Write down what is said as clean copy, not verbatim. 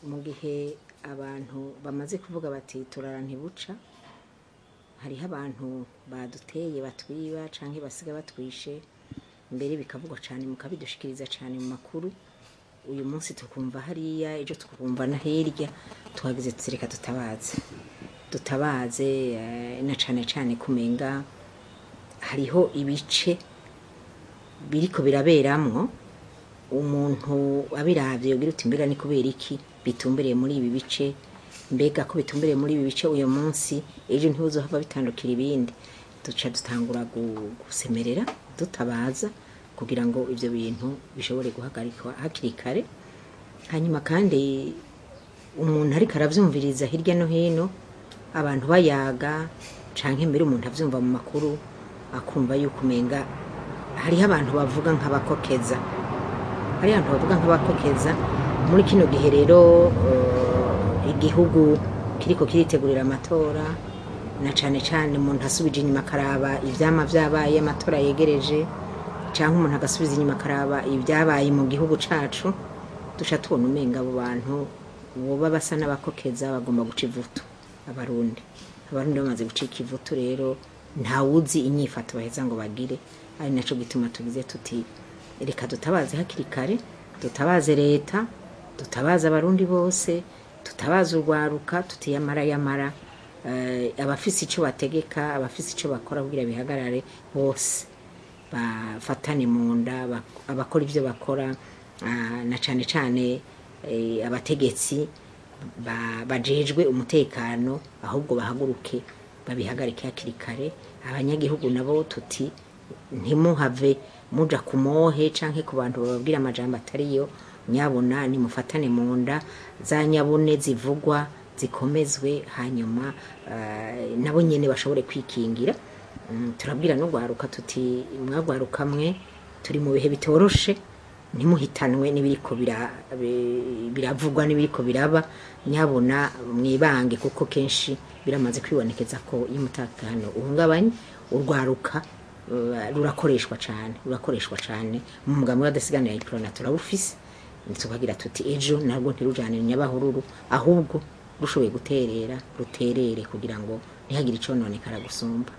Mu gihe abantu bamaze kuvuga bati turara ntibuca, hariho abantu baduteye batwiba canke basiga batwishe, mbere bikavugwa cane mukabidushikiriza cane mu makuru. Uyu munsi tukumva hariya, ejo tukumva na hirya, tuhagize tuti reka dutabaze, dutabaze na cane cane kumenga hariho ibice biriko biraberamwo. Umuntu abiravye ugira uti mbega ni kubera iki bitumbereye muri ibi bice? Mbega ko bitumbereye muri ibi bice uyu munsi, ejo ntibuzohava bitandukira ibindi? Duca dutangura gusemerera dutabaza kugira ngo ivyo bintu bishobore guhagarikwa hakiri kare. Hanyuma kandi umuntu ariko aravyumviriza hirya no hino, abantu bayaga canke mbere umuntu avyumva mu makuru, akumva yuko umenga hariho abantu bavuga nk'abakokeza, hariho abantu bavuga nk'abakokeza. Muri kino gihe rero igihugu kiriko kiritegurira amatora, na cane cane umuntu asubije inyuma akaraba ivyama vyabaye, amatora yegereje, canke umuntu agasubiza inyuma akaraba ibyabaye mu gihugu cacu, duca tubona umenga abo bantu boba basa n'abakokeza, bagomba guca ivutu Abarundi. Abarundi bamaze gucika ivutu rero, ntawuzi inyifato baheza ngo bagire. Ari naco gituma tugize tuti reka dutabaze hakiri kare, dutabaze leta, dutabaze Abarundi bose, tutabaze urwaruka, tutiyamara yamara abafise ico bategeka, abafise ico bakora kugira bihagarare, bose bafatane mu nda, abakora ivyo bakora, na cane cane abategetsi bajejwe umutekano, ahubwo bahaguruke babihagarike hakiri kare. Abanyagihugu nabo tuti ntimuhave muja ku mohe canke ku bantu bababwira amajambo atariyo. Nyabona nimufatane mu nda, za nyabune zivugwa zikomezwe, hanyuma nabo nyene bashobore kwikingira. Turabwira n'urwaruka tuti mwagwaruka mwe, turi mu bihe bitoroshe, ntimuhitanwe n'ibiriko biravugwa n'ibiriko biraba. Nyabona mwibange, kuko kenshi biramaze kwibonekeza ko iyo umutekano uhungabanye, urwaruka rurakoreshwa cane, rurakoreshwa cane. Mu mugambi w'Abadasiganira Iprona turabufise, tukagira tuti ejo nabwo ntirujane nyabahururu, ahubwo rushoboye guterera ruterere kugira ngo ntihagire icononekara gusumba.